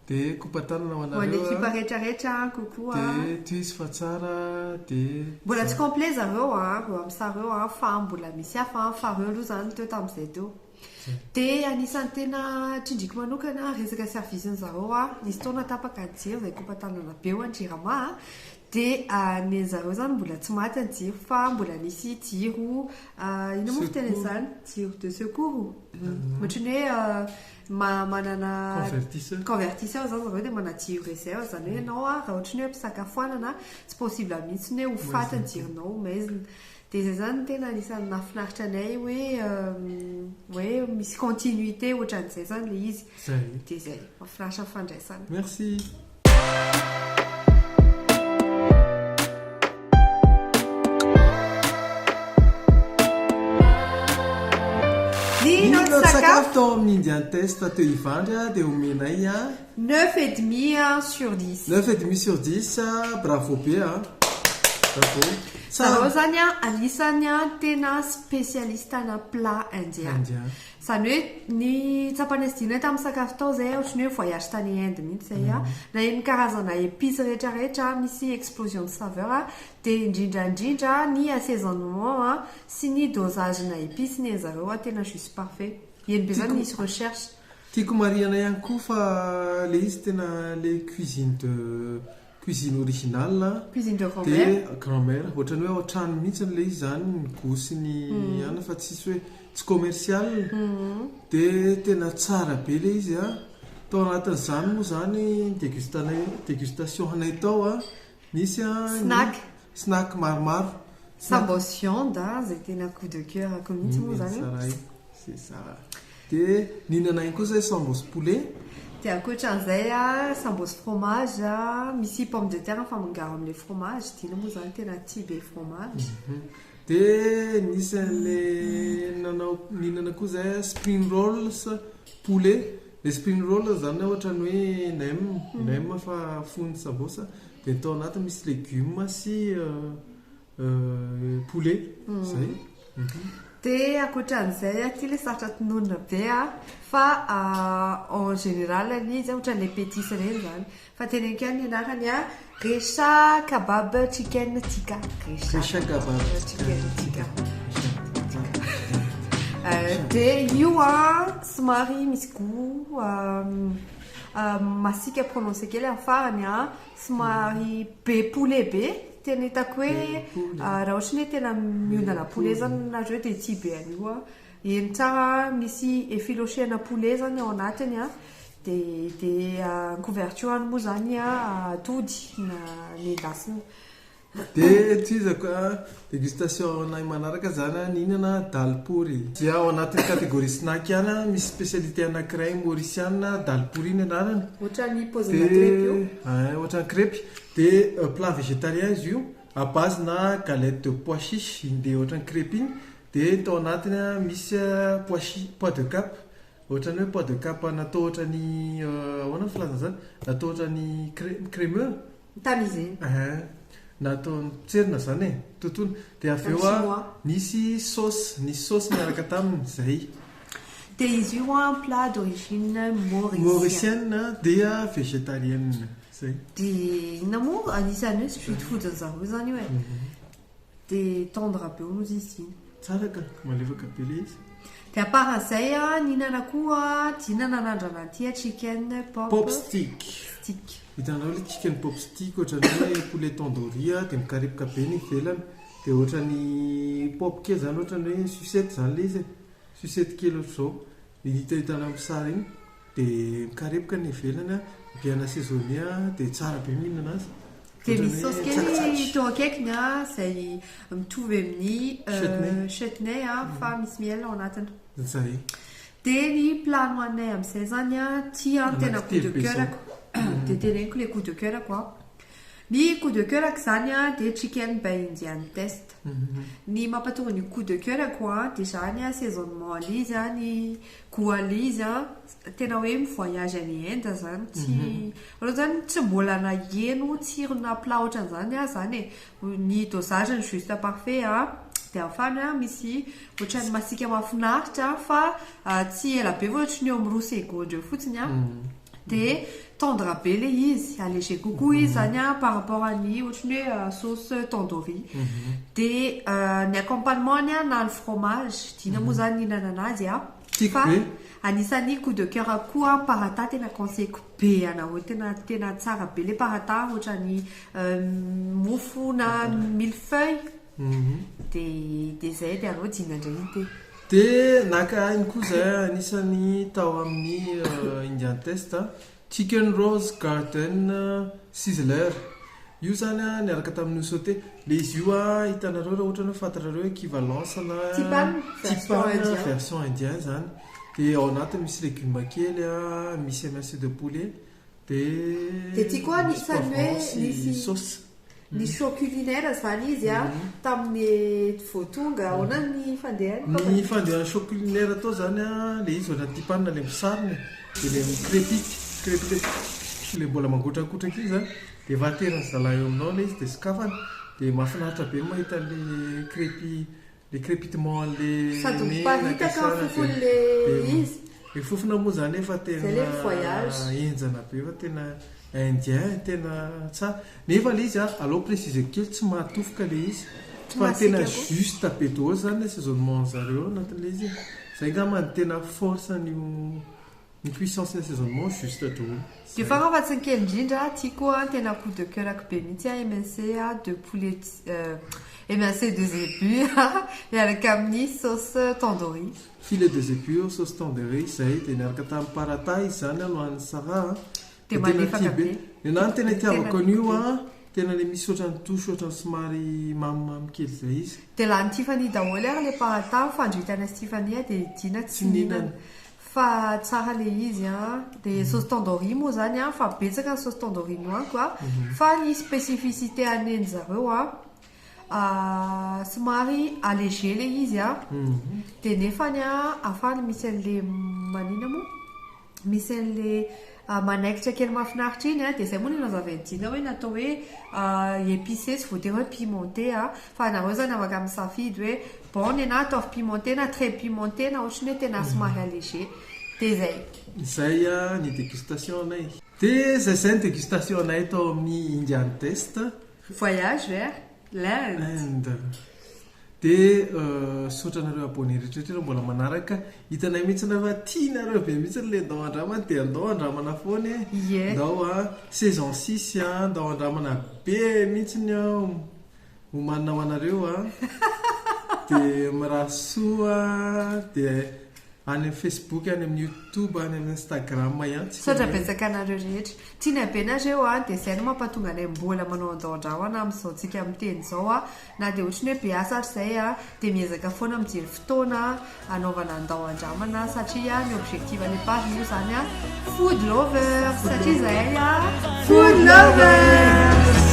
Dia kopa-tanana ho Ho an'ny anareo a. ekipa rehetrarehetra coucou a. Dia tohizo fa tsara dia Mbola tsy complet zareo a, reo amin'ny sary reo a, fa mbola misy hafa a, fa reo aloha izany teo tamin'izay teo. Dia anisan'ny tena tsindriko manokana resaka service-ny zareo a, nisy taona tapaka ny jiro izay kopa-tanana be ho an-dRirama a, dia nen'ny zareo izany mbola tsy maty ny jiro fa mbola nisy jiro inona moa fiteny an'izany? Jiro de secours? Ohatran'ny hoe manana Convertisseur. convertisseur izany zareo dia manana jiro réserve, izany hoe ianao a raha ohatran'ny hoe am-pisakafoanana tsy possible mihitsy ny hoe ho faty ny jironao, ho maizina. Dia izay izany no tena anisan'ny nahafinaritra anay hoe hoe misy continuité ohatran'izay izany ilay izy. Zay. Dia izay, mahafinaritra ny fandraisana. Merci. Ny Ny naoty naoty sakafo. sakafo tao amin'ny Indian Test teo Ivandry dia omenay 9 et demi sur 10. 9 et demi sur 10, bravo be a. Bravo. Zareo zany a anisany a tena spécialiste ana plat indien. Indien. Izany hoe ny tsapanay sy dinay tamin'ny sakafo tao zay ohatran'ny hoe voyage tany Inde mihitsy zay a. Naheno karazana épices rehetrarehetra, misy explosion de saveur a, dia indrindra indrindra ny assaisonnement a sy ny dosage na épices ny zareo a tena juste parfait. Eny be zany nisy recherche. Tiako marihana ihany koa fa le izy tena le cuisine de cuisine originale. Cuisine de grand-mère. Dia grand-mère, ohatran'ny hoe ao an-trano mihitsy le izy zany ny goût sy ny anona fa tsisy hoe tsy commercial. Dia tena tsara be le izy a. Tao anatin'izany moa zany dégustanay dégustation anay tao a nisy a ny Snack. snack maromaro. Sambos viande a, zay tena coup de cœur ako mihitsy moa zany. Tsara io. C'est ça. Dia nihinana ihany koa zay sambos poulet. Dia ankoatran'izay a sambos fromage a, misy pomme de terre mifangaro amin'ilay fromage, dina moa zany tena tia be fromage. Dia nisy an'le nanao nihinana koa zay spring rolls poulet. Le spring roll zany ohatran'ny hoe nem, nem fa fony sambosa. Dia tao anaty misy légumes sy poulet. Zay. Dia ankoatran'izay a, ty le sarotra tononina be a, fa en général ny izy ohatran'le pétis ireny zany. Fa teneniko ihany ny anarany a, Recha kebab chicken tikka. Recha kebab chicken tikka. Dia io a somary misy goût masiaka prononcé kely amin'ny farany a, somary be poulet be. Tena hitako hoe raha ohatra ny hoe tena miondana poulet zany nareo dia tia be an'io a. Eny tsara misy effiloché-na poulet zany ao anatiny a. Dia dia couverture any moa zany a atody na nendasina. Dia tohizako a dégustation anay manaraka zany a nihinana dal puri. Dia ao anatin'ny catégorie snack ihany a misy spécialité anankiray mauriciana dal puri ny anarany. Ohatran'ny paozina crêpe io. Dia ohatran'ny crêpe. Dia plat végétarien izy io à base na galette de pois chiche iny dia ohatran'ny crêpe iny. Dia tao anatiny a misy pois chiche, pois de cap. Ohatran'ny hoe pois de cap natao ohatran'ny ahoana ny filazana izany? Natao ohatran'ny crémeux. Tamisé. Natao nitserina zany e, tontolo. Dia avy eo a nisy sauce, nisy sauce niaraka taminy zay. Dia izy io a plat d'origine mauricien. Mauricienne dia végétarienne zay. Dia inona moa, anisan'ny hoe street food zareo zany io e. Dia tendre be hono izy iny. Tsara ka, malefaka be le izy. Dia à part an'izay a, nihinana koa Dina, nanandrana an'ity a chicken pop, pop stick. Stick. Hitanao le chicken pop stick, ohatrany hoe poulet tandoori a, dia mikarepoka be ny ivelany, dia ohatrany pop kely zany, ohatrany hoe sucette zany le izy e. Sucette kely ohatr'izao ny hitahitana amin'ny sary iny, dia mikarepoka ny ivelany a, bien assaisonné a, dia tsara be mihinana azy. Dia misy saosy kely teo akaikiny a, izay mitovy amin'ny chutney. Chutney a, fa misy miel ao anatiny. Zay. Dia ny plat nohaninay amin'izay zany a, ty a tena coup de Anankitelo be cœur zao. ko. Dia teneniko le coup de cœur ko a. Ny coup de cœur ko zany a dia chicken by Indian Taste. Ny mampatonga ny coup de cœur ko a dia zany assaisonnement an'izy a, ny goût an'izy a, tena hoe mivoyage any Inde zany. Tsy aloha zany tsy mbola naheno tsirona plat ohatran'izany a zany e. Ny dosage ny juste parfait a, dia ahafahana misy ohatran'ny masiaka mahafinaritra fa tsy ela be, fa ohatry ny eo amin'ny 2 secondes eo fotsiny a. Dia tendre be le izy, allégé kokoa izy zany a par rapport any ohatrany hoe sauce tandoori. Dia ny accompagnement ny a, na ny fromage Dina moa zany nihinana anazy a. Tiako fa be. Anisan'ny coup de cœur koa paratha, tena conseilleko be anareo, tena tsara be le paratha, ohatrany mofo na mille-feuille. Dia zay, dia areo Dina indray iny te. Dia naka iny koa zay, anisan'ny tao amin'ny Indian Taste, chicken rose garden sizzler io zany a, niaraka tamin'ny sauté le izy io a. Hitanareo raha ohatra hoe fantatrareo équivalence na Tipan version tipan indien. Version indien zany, dia ao anatiny misy légume kely a, misy émincé de poulet, dia Dia ty koa misy anisan'ny hoe poivron sy sauce. Ny show culinaire zany izy a, tamin'ny vao tonga. Ahoana ny fandehany? Ny fandehan'ny show culinaire atao zany a, le izy ohatrany tipanina le misariny, dia le micrépite crépite, le mbola mangotrakotraka iny zany, dia efa ateriny zalahy eo aminao le izy, dia sokafany, dia mahafinaritra be mahita le crépi, le crépitement an'le Sady menaka miparitaka sara, fofon'le izy. Le fofona moa zany efa Zay tena le voyage. enjana be, fa tena indien, tena tsara. Nefa le izy a, aloha précise kely, tsy mahatofoka le izy. Tsy fa tena masiaka koa. Juste be daholo zany le assaisonnement zareo anatin'le izy. Zay ngamba ny tena force an'io, ny puissance ny assaisonnement juste daholo. Dia fa raha tsy ny kely indrindra, tiako a, tena coup de cœur ako be mihitsy a, émincé a de poulet, émincé de zébu miaraka amin'ny sauce tandoori. Filet de zébu sauce tandoori zay, dia niaraka tamin'ny paratha izy zany alohan'ny Sara. Dia malefaka be. Ny anahy tena itiavako Tena an'io tiako. A, tena le misy ohatrany touche ohatrany somary mamimamy kely zay izy. Dia lany Tiffany daholo ary le paratha, fandritana sy Tiffany a, dia Dina tsy Tsy nihinana. nihinana. Fa tsara le izy a. Dia sauce tandoori moa zany a, fa betsaka ny sauce tandoori nohaniko a. Fa ny spécificité aneny zareo a, somary allégé le izy a. Dia nefany a, ahafahany misy an'le manina moa, misy an'le manaikitra kely mahafinaritra iny a. Dia zay moa no nazavain'i Dina hoe natao hoe épicé, tsy voatery hoe pimenté a, fa nareo zany afaka misafidy hoe bon, ny anahy ataovy pimenté na très pimenté na ohatrany hoe tena somary allégé. Dia zay. Zay a ny dégustation anay, dia zay ny dégustation anay tao amin'ny Indian Taste. Voyage vers l'Inde. Inde. Dia saotra anareo abonné rehetrarehetra mbola manaraka. Hitanay mihitsy na fa tianareo be mihitsy le ndao andramana, dia andao andramana foana e. Ndao a saison 6 a, ndao andramana be mihitsy ny a homanina ho anareo a. Dia mirary soa, dia any amin'ny Facebook, any amin'ny YouTube, any amin'ny Instagram ihany tsika. Saotra betsaka anareo rehetra tiana be nareo a. Dia zay no mampatonga anay mbola manao andao andramana amin'izao tsika miteny izao a, na dia ohatrany hoe be asa ary zay a, dia miezaka foana mijery fotoana anaovana andao andramana, satria ny objectif any page moa zany a food lover, satria zahay a food lover.